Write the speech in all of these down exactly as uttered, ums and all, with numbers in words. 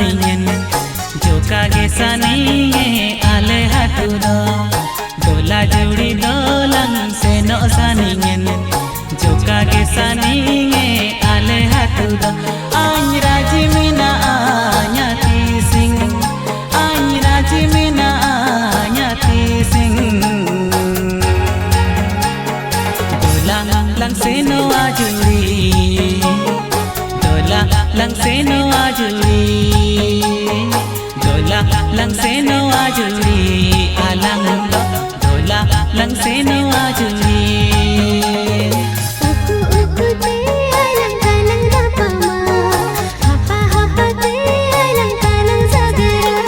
ᱤᱧᱮᱱ ᱡᱚᱠᱟ ᱜᱮ ᱥᱟᱱᱤᱧᱮ ᱟᱞᱮ ᱦᱟᱹᱛᱩ ᱫᱚ᱾ ᱫᱚᱞᱟ ᱡᱩᱲᱤ ᱫᱚᱞᱟᱝ ᱥᱮᱱᱚᱜ ᱥᱟᱱᱤᱧᱮᱱ ᱡᱚᱠᱟ ᱜᱮ ᱥᱟᱱᱤᱧᱮ ᱟᱞᱮ ᱦᱟᱹᱛᱩ ᱫᱚ᱾ ᱟᱧ ᱨᱟᱡᱤ ᱢᱮᱱᱟᱜᱼᱟ ᱧᱟᱛᱤ ᱥᱤᱝ, ᱟᱧ ᱨᱟᱡᱤ ᱢᱮᱱᱟᱜᱼᱟ ᱧᱟᱛᱤ ᱥᱤᱝ᱾ ᱫᱚᱞᱟ ᱞᱟᱝ ᱥᱮᱱᱚᱜᱼᱟ ᱡᱩᱲᱤ, ᱫᱚᱞᱟ ᱞᱟᱝ ᱥᱮᱱᱚᱜᱼᱟ ᱡᱩᱲᱤ, ᱫᱚᱞᱟ ᱞᱟᱝ ᱥᱮᱱᱚᱜᱼᱟ ᱡᱩᱲᱤ, ᱟᱞᱟᱝ ᱫᱚ ᱫᱚᱞᱟ ᱞᱟᱝ ᱥᱮᱱᱚᱜᱼᱟ ᱡᱩᱲᱤ᱾ ᱩᱠᱩ ᱩᱠᱩ ᱛᱮ ᱟᱞᱟᱝ ᱫᱚᱞᱟᱝ ᱧᱟᱯᱟᱢᱟ, ᱦᱟᱯᱟ ᱦᱟᱯᱟ ᱛᱮ ᱟᱞᱟᱝ ᱫᱚᱞᱟᱝ ᱥᱟᱹᱜᱟᱹᱭᱟ᱾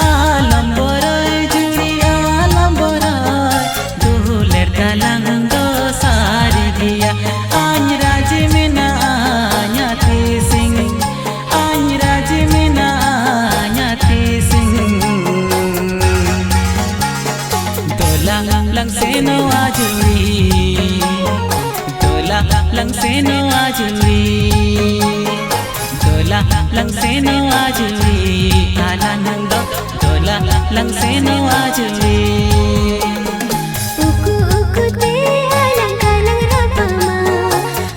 ᱟᱞᱚᱢ ᱵᱚᱨᱚᱭ ᱡᱩᱲᱤ, ᱟᱞᱚᱢ ᱵᱚᱨᱚᱭ, ᱫᱩᱞᱮᱨ ᱛᱟᱞᱟᱝ ᱫᱚ ᱥᱟᱹᱨᱤ ᱜᱮᱭᱟ᱾ ᱟᱧ ᱨᱟᱡᱤ ᱢᱮᱱᱟᱜᱼᱟ ᱧᱟᱛᱤ ᱥᱤᱝ, ᱟᱧ ᱨᱟᱡᱤ ᱢᱮᱱᱟᱜᱼᱟ ᱧᱟᱛᱤ ᱥᱤᱝ᱾ ᱫᱚᱞᱟ ᱞᱟᱝ ᱥᱮᱱᱚᱜᱼᱟ ᱡᱩᱲᱤ, ᱫᱚᱞᱟ ᱞᱟᱝ ᱥᱮᱱᱚᱜᱼᱟ ᱡᱩᱲᱤ, ᱫᱚᱞᱟ ᱞᱟᱝ ᱥᱮᱱᱚᱜᱼᱟ ᱡᱩᱲᱤ, ᱟᱞᱟᱝ ᱫᱚ ᱫᱚᱞᱟ ᱞᱟᱝ ᱥᱮᱱᱚᱜᱼᱟ ᱡᱩᱲᱤ᱾ ᱩᱠᱩ ᱩᱠᱩ ᱛᱮ ᱟᱞᱟᱝ ᱫᱚᱞᱟᱝ ᱨᱟᱯᱟᱢᱟ,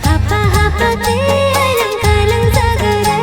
ᱦᱟᱯᱟ ᱦᱟᱯᱟ ᱛᱮ ᱟᱞᱟᱝ ᱫᱚᱞᱟᱝ ᱥᱟᱹᱜᱟᱹᱭᱟ᱾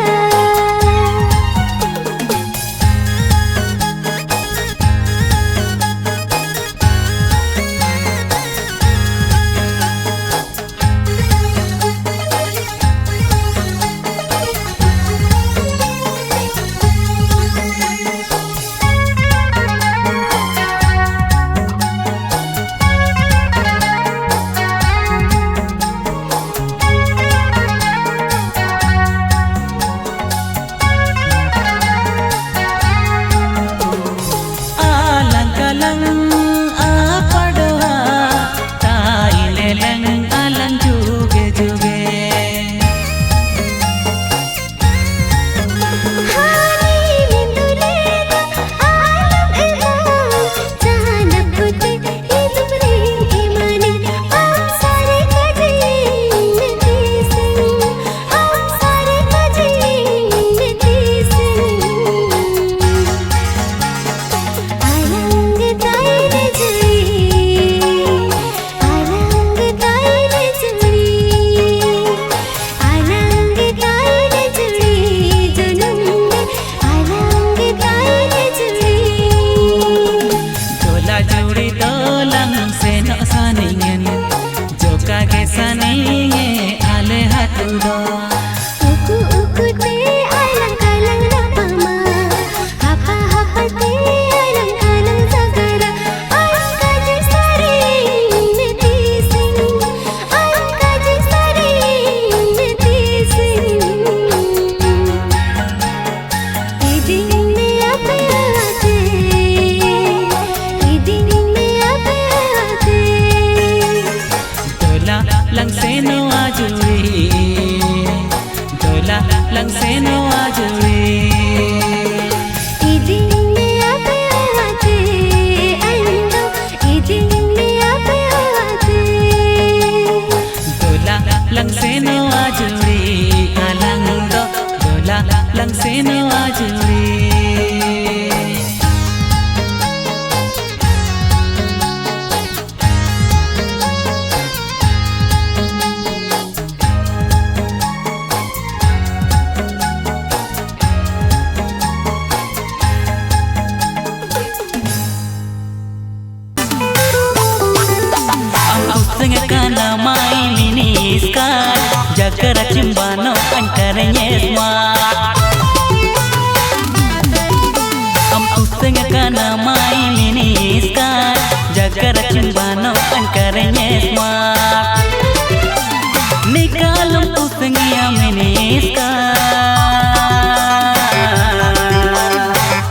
ᱛᱩᱥᱟᱹᱝ ᱟᱠᱟᱱᱟ ᱢᱟᱭ ᱢᱤᱱᱤᱥᱠᱟᱨ, ᱡᱟᱜᱟᱨ ᱪᱤᱢᱵᱟᱱᱚ ᱟᱧᱠᱟᱨ ᱧᱮᱥᱢᱟ᱾ ᱟᱢ ᱛᱩᱥᱟᱹᱝ ᱟᱠᱟᱱᱟ ᱢᱟᱭ ᱢᱤᱱᱤᱥᱠᱟᱨ, ᱡᱟᱜᱟᱨ ᱪᱤᱢᱵᱟᱱᱚ ᱟᱧᱠᱟᱨ ᱧᱮᱥᱢᱟ᱾ ᱱᱤᱠᱟᱞᱚᱢ ᱛᱩᱥᱟᱹᱝ ᱭᱟ ᱢᱤᱱᱤᱥᱠᱟᱨ᱾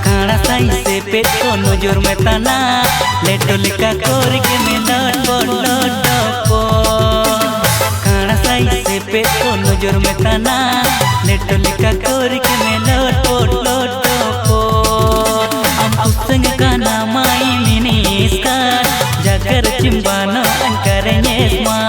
ᱠᱷᱟᱲᱟ ᱥᱟᱭ ᱥᱮ ᱯᱮᱫ ᱠᱚ ᱱᱚᱡᱚᱨ ᱢᱮ ᱛᱟᱱᱟ, ᱞᱮᱴᱚ ᱞᱮᱠᱟ ᱠᱚᱨᱤ ᱜᱮ ᱢᱮ ᱞᱚᱴ ᱯᱚᱴ ᱞᱚᱴ ᱯᱚᱴ᱾ ᱠᱷᱟᱲᱟ ᱥᱟᱭ ᱥᱮ ᱯᱮᱫ ᱠᱚ ᱱᱚᱡᱚᱨ ᱢᱮ ᱛᱟᱱᱟ, ᱞᱮᱴᱚ ᱞᱮᱠᱟ ᱠᱚᱨᱤ ᱜᱮ ᱢᱮ ᱞᱚᱴ ᱯᱚᱴ ᱞᱚᱴ ᱯᱚᱴ᱾ ᱟᱢ ᱛᱩᱥᱟᱹᱝ ᱠᱟᱱᱟ ᱢᱟᱭ ᱢᱤᱱᱤᱥᱠᱟᱨ, ᱡᱟᱜᱟᱨ ᱪᱤᱢᱵᱟᱱᱚ ᱟᱧᱠᱟᱨ ᱧᱮᱥᱢᱟ᱾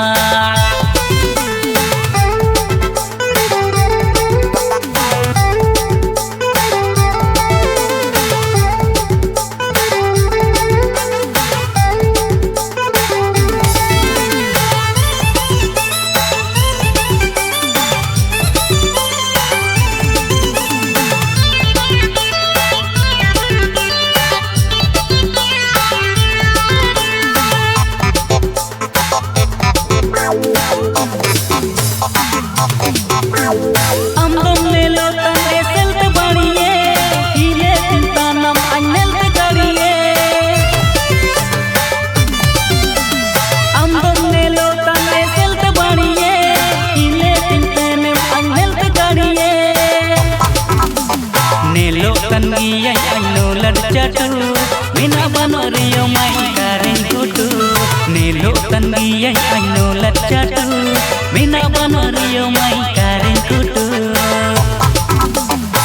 ᱟᱢ ᱫᱚᱢ ᱧᱮᱞᱚᱜ ᱠᱟᱱ ᱮᱥᱮᱞ ᱛᱮ ᱵᱟᱹᱲᱤᱭᱮ, ᱤᱧᱮ ᱛᱤᱧ ᱛᱟᱱᱟᱢ ᱟᱧ ᱧᱮᱞ ᱛᱮ ᱜᱟᱹᱲᱤᱭᱮ᱾ ᱟᱢ ᱫᱚᱢ ᱧᱮᱞᱚᱜ ᱠᱟᱱ ᱮᱥᱮᱞ ᱛᱮ ᱵᱟᱹᱲᱤᱭᱮ, ᱤᱧᱮ ᱛᱤᱧ ᱛᱟᱱᱟᱢ ᱟᱧ ᱧᱮᱞ ᱛᱮ ᱜᱟᱹᱲᱤᱭᱮ᱾ ᱧᱮᱞᱚᱜ ᱠᱟᱱ ᱜᱤᱭᱟᱹᱧ ᱟᱧ ᱱᱚᱞᱟᱰ ᱪᱟᱴᱩ, ᱢᱮᱱᱟᱜ ᱵᱟᱹᱱᱩᱜ ᱨᱤᱭᱚ ᱢᱟᱭ ᱠᱟᱨᱮᱧ ᱠᱩᱴᱩ᱾ ᱧᱮᱞᱚᱜ ᱠᱟᱱ ᱜᱤᱭᱟᱹᱧ ᱟᱧ ᱱᱚᱞᱟᱰ ᱪᱟᱴᱩ, ᱢᱮᱱᱟᱜ ᱵᱟᱹᱱᱩᱜ ᱨᱤᱭᱚ ᱢᱟᱭ ᱠᱟᱨᱮᱧ ᱠᱩᱴᱩ᱾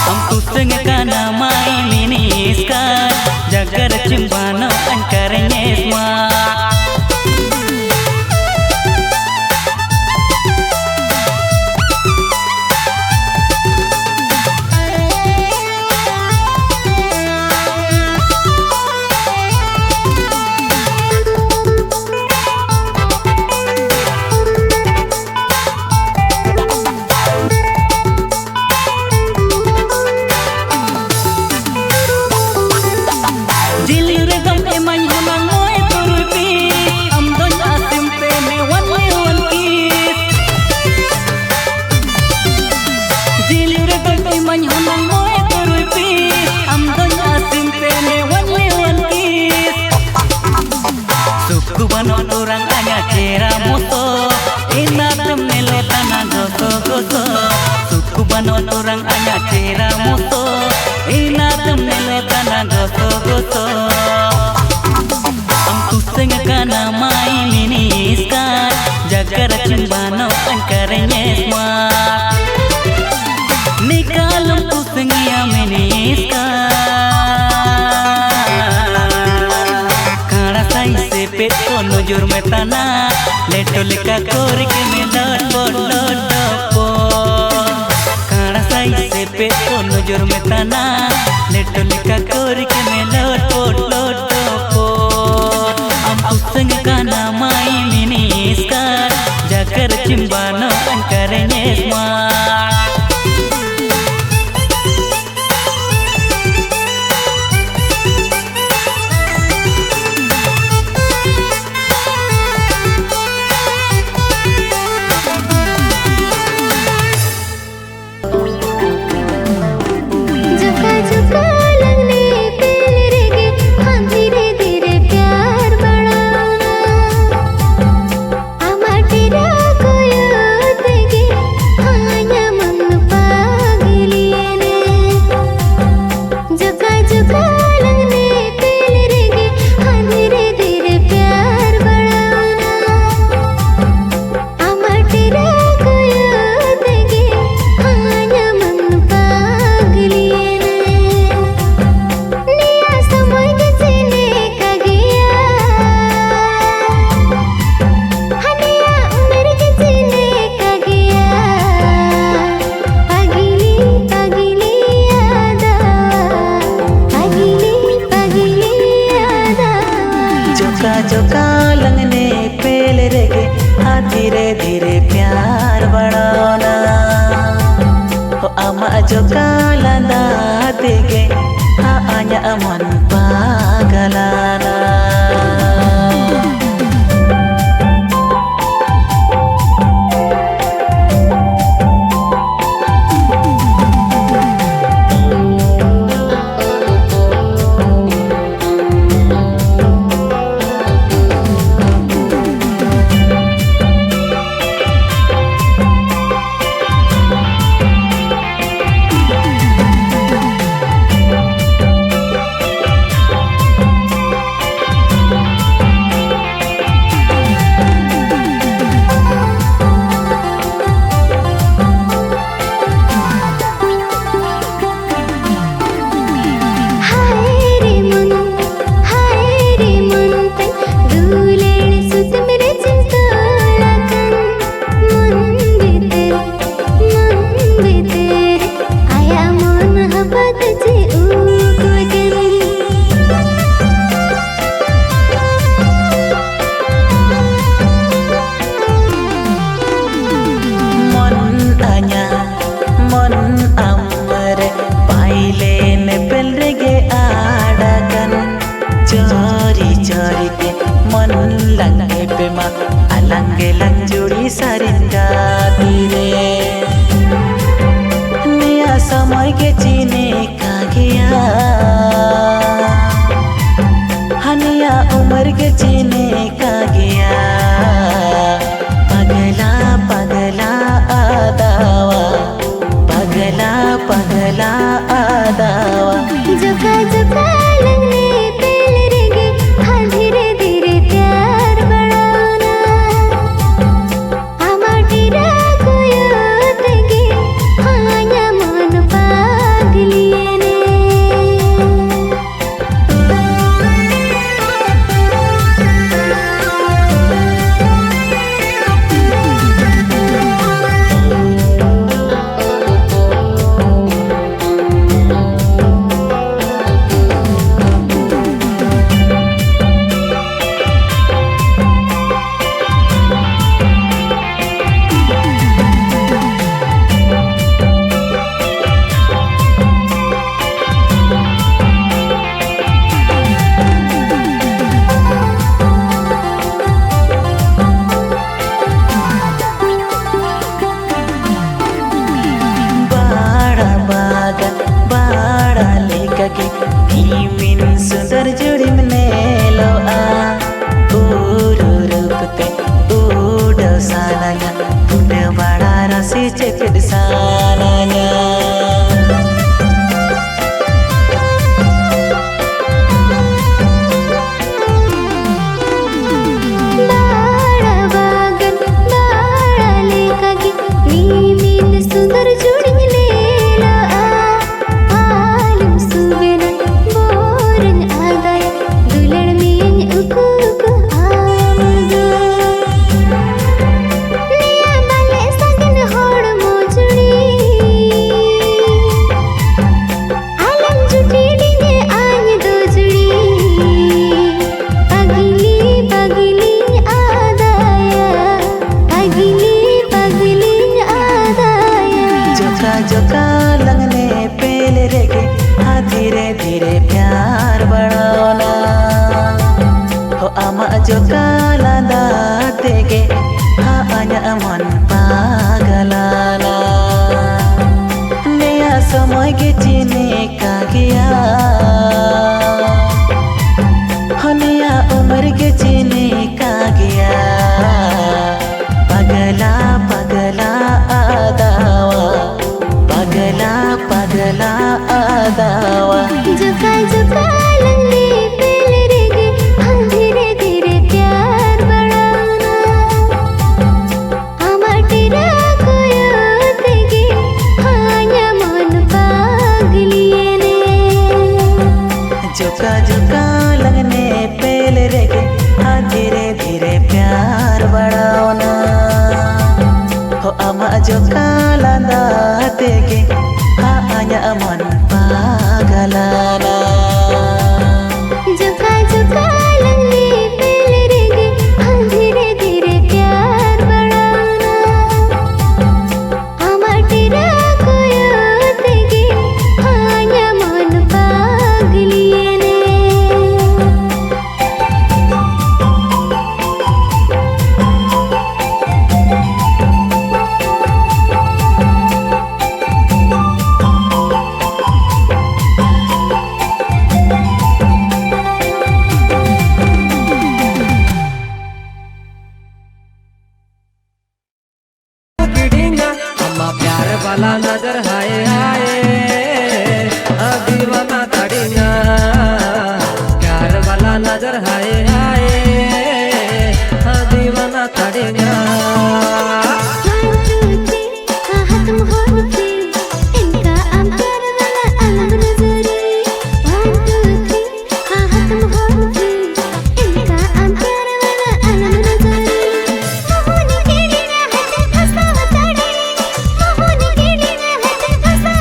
ᱟᱢ ᱛᱩᱥᱟᱹᱝ ᱠᱟᱱᱟ ᱢᱟᱭ ᱢᱤᱱᱤᱥᱠᱟᱨ, ᱡᱟᱜᱟᱨ ᱪᱤᱢᱵᱟᱱᱚ ᱟᱧᱠᱟᱨ ᱧᱮᱥᱢᱟ᱾ ᱡᱤᱞ ᱨᱮᱫᱚᱢ ᱮᱢᱟᱹᱧ ᱪᱮᱦᱨᱟ ᱢᱚᱛᱚ ᱤᱱᱟᱛᱮᱢ ᱧᱮᱞᱚᱜ ᱠᱟᱱᱟ ᱜᱚᱥᱚ ᱜᱚᱥᱚ᱾ ᱟᱢ ᱛᱩᱥᱟᱹᱝ ᱠᱟᱱᱟ ᱢᱟᱭ ᱢᱤᱱᱤᱥᱠᱟᱨ, ᱡᱟᱠᱟᱨ ᱪᱩᱢᱵᱟᱱᱚ ᱟᱝᱠᱟᱨ ᱧᱮᱥᱢᱟ᱾ ᱱᱤᱠᱟᱞᱚᱢ ᱛᱩᱥᱟᱹᱝ ᱭᱟ ᱢᱤᱱᱤᱥᱠᱟᱨ᱾ ᱠᱟᱬᱟ ᱥᱟᱭ ᱥᱮ ᱯᱮᱫ ᱠᱚ ᱱᱚᱡᱚᱨ ᱢᱮ ᱛᱟᱱᱟ, ᱞᱮᱴᱚ ᱞᱮᱠᱟ ᱠᱚᱨᱤ ᱠᱮ ᱢᱮ ᱞᱚᱴ ᱯᱚᱴ ᱞᱚᱴ ᱯᱚᱴ᱾ ᱠᱟᱬᱟ ᱥᱟᱭ ᱥᱮ ᱯᱮᱫ ᱠᱚ ᱱᱚᱡᱚᱨ ᱢᱮ ᱛᱟᱱᱟ, ᱞᱮᱴᱚ ᱞᱮᱠᱟ ᱠᱚᱨᱤ ᱠᱮ ᱢᱮ ᱞᱚᱴ ᱯᱚᱴ ᱞᱚᱴ ᱯᱚᱴ᱾ ᱟᱢ ᱛᱩᱥᱟᱹᱝ ᱠᱟᱱᱟ ᱢᱟᱭ ᱢᱤᱱᱤᱥᱠᱟᱨ, ᱡᱟᱠᱟᱨ ᱪᱤᱢᱵᱟᱱᱚ ᱟᱝᱠᱟᱨ ᱧᱮᱥᱢᱟ᱾ ᱡᱚᱠᱷᱟ ᱡᱚᱠᱷᱟ ᱞᱟᱝ ᱧᱮᱯᱮᱞ ᱨᱮᱜᱮ ᱦᱟᱸ ᱫᱷᱤᱨᱮ ᱫᱷᱤᱨᱮ ᱯᱭᱟᱨ ᱵᱟᱲᱟᱣᱱᱟ᱾ ᱟᱢᱟᱜ ᱰᱮᱨᱟ ᱠᱚᱭᱚᱜ ᱛᱮᱜᱮ ᱦᱟᱸ ᱧᱟᱢᱟᱢ ᱯᱟᱜᱽᱞᱤᱭᱮᱱᱟ᱾ ᱡᱚᱠᱷᱟ ᱡᱚᱠᱷᱟ ᱞᱟᱝ ᱧᱮᱯᱮᱞ ᱨᱮᱜᱮ ᱦᱟᱸ ᱫᱷᱤᱨᱮ ᱫᱷᱤᱨᱮ ᱯᱭᱟᱨ ᱵᱟᱲᱟᱣᱱᱟ᱾ ᱟᱢᱟᱜ ᱰᱮᱨᱟ ᱠᱚᱭᱚᱜ ᱛᱮᱜᱮ ᱦᱟᱸ ᱧᱟᱢᱟᱢ ᱯᱟᱜᱽᱞᱤᱭᱮᱱᱟ᱾ ᱱᱤᱭᱟᱹ ᱥᱚᱢᱚᱭ ᱜᱮ ᱪᱮᱫ ᱞᱮᱠᱟ ᱜᱮᱭᱟ? ᱦᱟᱱᱮᱭᱟ ᱩᱢᱮᱨ ᱜᱮ ᱪᱮᱫ ᱞᱮᱠᱟ ᱜᱮᱭᱟ? ᱯᱟᱜᱽᱞᱤ, ᱯᱟᱜᱽᱞᱤ ᱭᱟᱫᱟ, ᱯᱟᱜᱽᱞᱤ, ᱯᱟᱜᱽᱞᱤ ᱭᱟᱫᱟ᱾ ᱡᱚᱠᱟ ᱡᱚᱠᱟ ᱞᱟᱝ ᱧᱮᱯᱮᱞ ᱨᱮᱜᱮ ᱦᱟ ᱫᱷᱤᱨᱮ ᱫᱷᱤᱨᱮ ᱯᱭᱟᱨ ᱵᱟᱲᱟᱣᱱᱟ᱾ ᱦᱚ ᱟᱢᱟᱜ ᱡᱚᱠᱟ ᱞᱟᱸᱫᱟ ᱛᱮᱜᱮ ᱦᱟ ᱟᱧᱟᱜ ᱢᱚᱱ ᱯᱟᱜᱟᱞᱟᱱᱟ᱾ ᱞᱟᱝ ᱮᱯᱮᱢᱟ, ᱟᱞᱟᱝ ᱜᱮᱞᱟᱝ ᱡᱩᱲᱤ ᱥᱟᱨᱮᱡ ᱜᱟᱛᱮ ᱨᱮ᱾ ᱱᱤᱭᱟᱹ ᱥᱚᱢᱚᱭ ᱜᱮ ᱪᱤᱱᱤ ᱠᱟ ᱜᱮᱭᱟ, ᱦᱟᱱᱤᱭᱟ ᱩᱢᱮᱨ ᱜᱮ ᱪᱤᱱᱤ ᱠᱟ ᱜᱮᱭᱟ᱾ ᱯᱟᱜᱽᱞᱟ ᱯᱟᱜᱽᱞᱟ ᱟᱫᱟᱣᱟ, ᱯᱟᱜᱽᱞᱟ ᱯᱟᱜᱽᱞᱟ ᱟᱫᱟᱣᱟ᱾ ᱡᱚᱠᱟ ᱡᱚᱠᱟ ᱞᱟᱝ ᱧᱮᱯᱮᱞ ᱨᱮᱜᱮ ᱦᱟᱸ ᱫᱷᱤᱨᱮ ᱫᱷᱤᱨᱮ ᱯᱭᱟᱨ ᱵᱟᱲᱟᱣᱱᱟ᱾ ᱟᱢᱟᱜ ᱰᱮᱨᱟ ᱠᱚᱭᱚᱜ ᱛᱮᱜᱮ ᱦᱟᱸ ᱧᱟᱢᱚᱱ ᱯᱟᱜᱽᱞᱤᱭᱮᱱᱮ᱾ ᱡᱚᱠᱟ ᱞᱟᱸᱫᱟ ᱛᱮᱜᱮ ᱦᱟᱸᱜ ᱟᱧᱟᱜ ᱢᱚᱱ ᱯᱟᱜᱟᱞᱟᱱᱟ᱾ ᱱᱮᱭᱟ ᱥᱚᱢᱚᱭ ᱜᱮ ᱪᱤᱱᱤ ᱠᱟ ᱜᱮᱭᱟ, ᱦᱚᱱᱤᱭᱟ ᱩᱢᱮᱨ ᱜᱮ ᱪᱤᱱᱤ ᱠᱟ ᱜᱮᱭᱟ᱾ ᱯᱟᱜᱞᱟ ᱯᱟᱜᱞᱟ ᱟᱫᱟᱣᱟ, ᱯᱟᱜᱞᱟ ᱯᱟᱜᱞᱟ ᱟᱫᱟᱣᱟ᱾ ᱡᱚᱠᱟ ᱡᱚᱠᱟ ᱞᱟᱝᱞᱮ ᱯᱮᱞ ᱨᱮᱜᱮ ᱟᱢ ᱫᱷᱤᱨᱮ ᱫᱷᱤᱨᱮ ᱯᱭᱟᱨ ᱵᱟᱲᱟᱣᱱᱟ᱾ ᱟᱢᱟᱜ ᱴᱮᱨᱟ ᱠᱚᱭᱚᱜ ᱛᱮᱜᱮ ᱦᱟᱧᱟ ᱢᱚᱱ ᱯᱟᱜᱽᱞᱤᱭᱮᱱᱮ᱾ ᱡᱚᱠᱟ ᱡᱚᱠᱟ ᱞᱟᱝᱱᱮ ᱯᱮᱞ ᱨᱮᱜᱮ ᱦᱟᱸ ᱫᱷᱤᱨᱮ ᱫᱷᱤᱨᱮ ᱯᱭᱟᱨ ᱵᱟᱲᱟᱣᱱᱟ᱾ ᱦᱚ ᱟᱢᱟᱜ ᱡᱚᱠᱟ ᱞᱟᱸᱫᱟ ᱛᱮᱜᱮ ᱦᱟᱸ ᱟᱧᱟᱜ ᱢᱚᱱ ᱯᱟᱜᱟᱞᱟᱱᱟ᱾ ᱡᱚᱠᱟ ᱡᱚᱠᱟ ᱞᱟᱝᱞᱮ ᱯᱮᱞ ᱨᱮᱜᱮ ᱦᱟᱸ ᱫᱷᱤᱨᱮ ᱫᱷᱤᱨᱮ ᱯᱭᱟᱨ ᱵᱟᱲᱟᱣᱱᱟ᱾ ᱟᱢᱟᱜ ᱴᱮᱨᱟ ᱠᱚᱭᱚᱜ ᱛᱮᱜᱮ ᱦᱟᱧᱟ ᱢᱚᱱ ᱯᱟᱜᱽᱞᱤᱭᱮᱱᱮ᱾ ᱟᱢᱟᱜ ᱯᱭᱟᱨ ᱵᱟᱞᱟ ᱱᱚᱡᱚᱨ ᱦᱟᱭ ᱦᱟᱭ, ᱦᱟᱸ ᱫᱤᱣᱟᱱᱟ ᱛᱟᱲᱤᱧᱟ᱾ ᱯᱭᱟᱨ ᱵᱟᱞᱟ ᱱᱚᱡᱚᱨ ᱦᱟᱭ ᱦᱟᱭ, ᱦᱟᱸ ᱫᱤᱣᱟᱱᱟ ᱛᱟᱲᱤᱧᱟ᱾ One, two, three, हाँ, हाँ, तुम हो free, इनका हम प्यार वाला आलम नजर। One, two, three, हाँ, हाँ, तुम हो free, इनका हम प्यार वाला आलम नजर। मोहनी केड़ी ना हटे फसावा ताड़े, मोहनी केड़ी ना हटे फसावा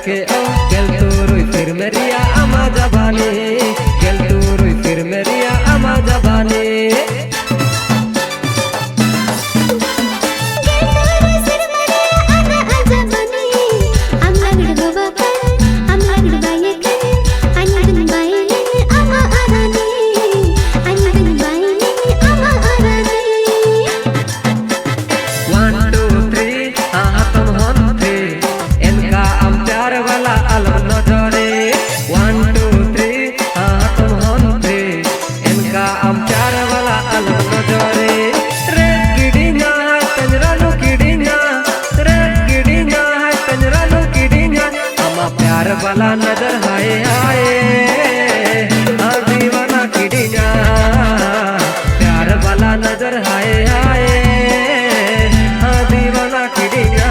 ᱜᱮᱞ ᱛᱩᱨᱩᱭ ᱥᱮᱨᱢᱟ ᱨᱮᱭᱟᱜ ᱟᱢᱟᱜ ᱡᱟᱵᱟᱱᱤ, ᱜᱮᱞ ᱛᱩᱨᱩᱭ ᱥᱮᱨᱢᱟ ᱨᱮᱭᱟᱜ ᱟᱢᱟᱜ ᱡᱟᱵᱟᱱᱤ᱾ One, two, three, हाँ, हाँ, तुम हम थे, इनका हम प्यार वाला आलम नजरे। One, two, three, हाँ, हाँ, तुम हम थे, इनका हम प्यार वाला आलम नजरे। रे किडिया, तंजरा लो किडिया, रे किडिया, तंजरा लो किडिया, हम प्यार वाला नजर हाय हाय। हाँ, दीवाना किडिया, प्यार वाला नजर हाय हाय। हाँ, दीवाना किडिया।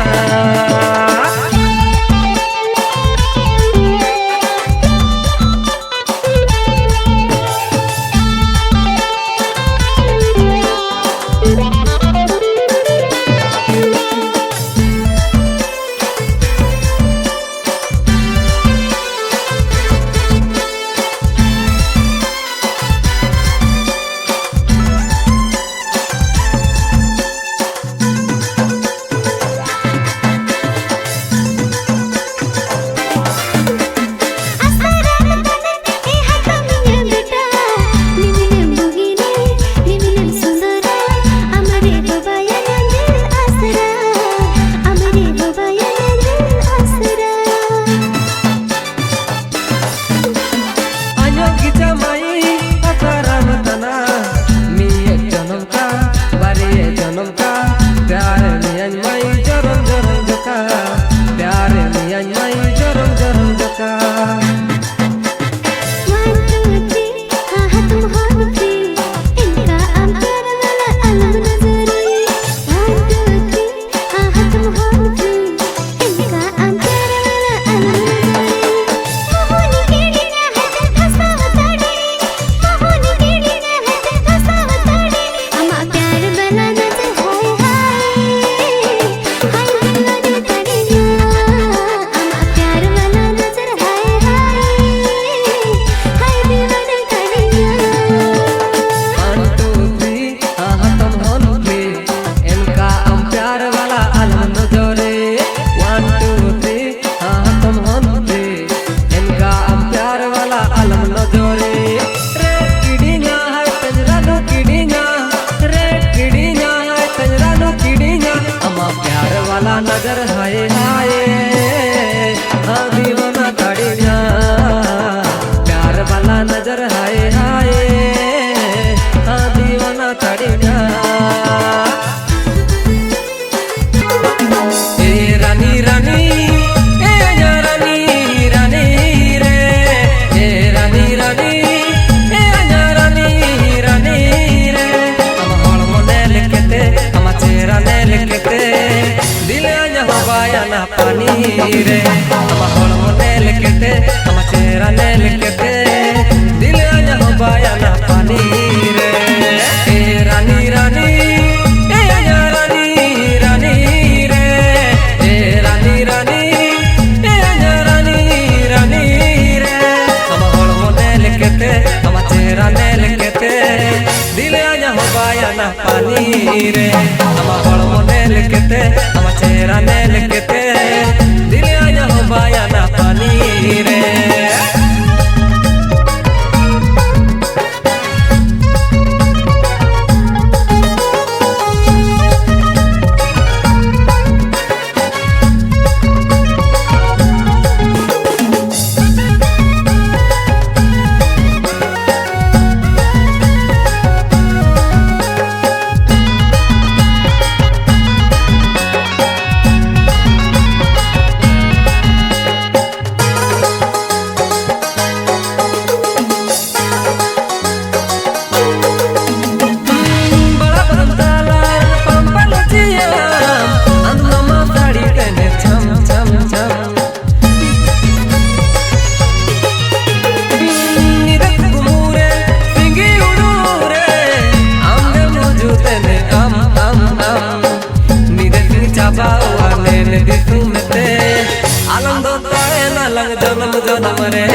ᱛᱟᱦᱮᱱᱟ ᱞᱟᱝ ᱡᱚᱱᱚᱢ ᱡᱚᱱᱚᱢ ᱨᱮ,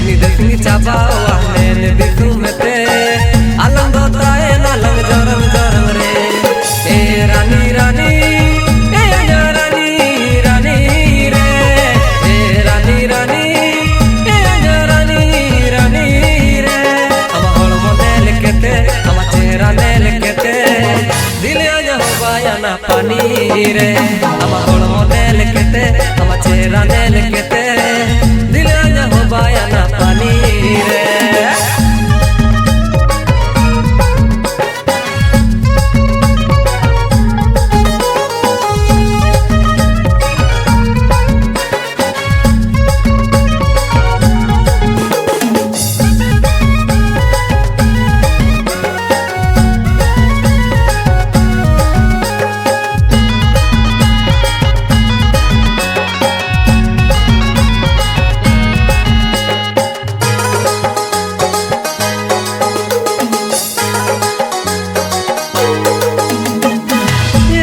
ᱧᱤᱫᱟᱹ ᱥᱤᱧ ᱪᱟᱵᱟᱣᱟ ᱢᱮᱱ ᱫᱤᱥᱩᱢ ᱛᱮ᱾ ᱟᱞᱟᱝ ᱫᱚ ᱛᱟᱦᱮᱱᱟ ᱞᱟᱝ ᱡᱚᱱᱚᱢ ᱡᱚᱱᱚᱢ ᱨᱮ, ᱮ ᱨᱟᱱᱤ ᱨᱟᱱᱤ, ᱮ ᱟᱡ ᱨᱟᱱᱤ ᱨᱟᱱᱤ ᱨᱮ, ᱮ ᱨᱟᱱᱤ ᱨᱟᱱᱤ, ᱮ ᱟᱡ ᱨᱟᱱᱤ ᱨᱟᱱᱤ ᱨᱮ᱾ ᱟᱢᱟᱜ ᱦᱚᱲᱢᱚ ᱧᱮᱞ ᱠᱟᱛᱮ, ᱟᱢᱟᱜ ᱪᱮᱦᱨᱟ ᱧᱮᱞ ᱠᱟᱛᱮ, ᱫᱤᱞ ᱟᱡ ᱦᱚᱸ ᱵᱟᱭ ᱟᱱᱟ ᱯᱟᱱᱤ ᱨᱮ᱾ ᱟᱢᱟᱜ ᱦᱚᱲᱢᱚ ᱧᱮᱞ ᱠᱟᱛᱮ, ᱟᱢᱟᱜ ᱪᱮᱦᱨᱟ ᱧᱮᱞ ᱠᱟᱛᱮ, ᱫᱤᱞ ᱟᱡ ᱦᱚᱸ ᱵᱟᱭ ᱟᱱᱟ ᱯᱟᱱᱤ ᱨᱮ᱾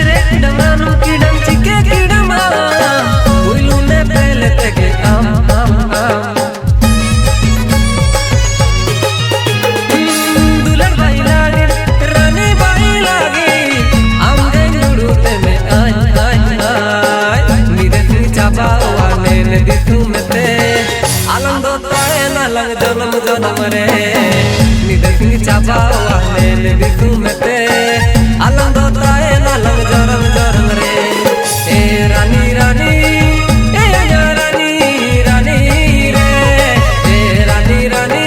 ᱨᱮ ᱠᱤᱰᱟᱢ ᱨᱟᱱᱩ ᱠᱤᱰᱟᱢ ᱪᱤᱠᱟᱹ ᱠᱤᱰᱟᱢᱟ, ᱯᱩᱭᱞᱩ ᱱᱮᱯᱮᱞ ᱛᱮᱜᱮ ᱟᱢ, ᱟᱢ, ᱟᱢ᱾ ᱫᱩᱞᱟᱹᱲ ᱵᱟᱭ ᱞᱟᱹᱜᱤᱫ, ᱨᱟᱱᱤ ᱵᱟᱭ ᱞᱟᱹᱜᱤᱫ, ᱟᱢ ᱜᱮ ᱧᱩᱲᱩ ᱛᱮᱢᱮ ᱟᱭ, ᱟᱭ, ᱟᱭ᱾ ᱢᱤᱫ ᱫᱤᱱ ᱪᱟᱵᱟᱣᱟ ᱢᱮᱱ ᱫᱤᱥᱩᱢ ᱛᱮ, ᱟᱞᱟᱝ ᱫᱚ ᱛᱟᱦᱮᱱᱟ ᱞᱟᱝ ᱡᱚᱱᱚᱢ ᱡᱚᱱᱚᱢ ᱨᱮ᱾ ᱢᱤᱫ ᱫᱤᱱ ᱪᱟᱵᱟᱣᱟ ᱢᱮᱱ ᱫᱤᱥᱩᱢ ᱛᱮ, ᱟᱞᱟᱝ ᱫᱚ ᱛᱟᱦᱮᱱᱟ ᱞᱟᱝ ᱡᱚᱱᱚᱢ ᱡᱚᱱᱚᱢ ᱨᱮ᱾ ᱮ ᱨᱟᱱᱤ ᱨᱟᱱᱤ, ᱮ ᱟᱡ ᱨᱟᱱᱤ ᱨᱟᱱᱤ ᱨᱮ, ᱮ ᱨᱟᱱᱤ ᱨᱟᱱᱤ,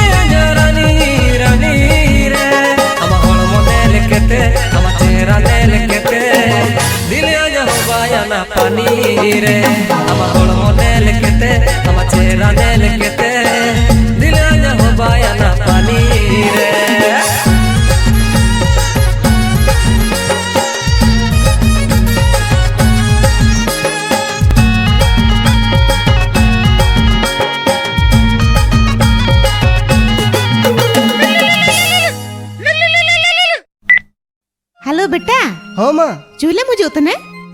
ᱮ ᱟᱡ ᱨᱟᱱᱤ ᱨᱟᱱᱤ ᱨᱮ᱾ ᱟᱢᱟᱜ ᱦᱚᱲᱢᱚ ᱧᱮᱞ ᱠᱟᱛᱮ, ᱟᱢᱟᱜ ᱪᱮᱦᱨᱟ ᱧᱮᱞ ᱠᱟᱛᱮ, ᱫᱤᱞ ᱟᱡ ᱦᱚᱸ ᱵᱟᱭ ᱟᱱᱟ ᱯᱟᱱᱤ ᱨᱮ᱾ ᱟᱢᱟᱜ ᱦᱚᱲᱢᱚ ᱧᱮᱞ ᱠᱟᱛᱮ, ᱟᱢᱟᱜ ᱪᱮᱦᱨᱟ ᱧᱮᱞ ᱠᱟᱛᱮ, ᱫᱤᱞ ᱟᱡ ᱦᱚᱸ ᱵᱟᱭ ᱟᱱᱟ ᱯᱟᱱᱤ ᱨᱮ᱾ हेलो बेटा। हाँ माँ। चूल्हे मुझे उतने।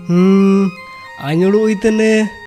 हम्म, आंगड़ू इतने।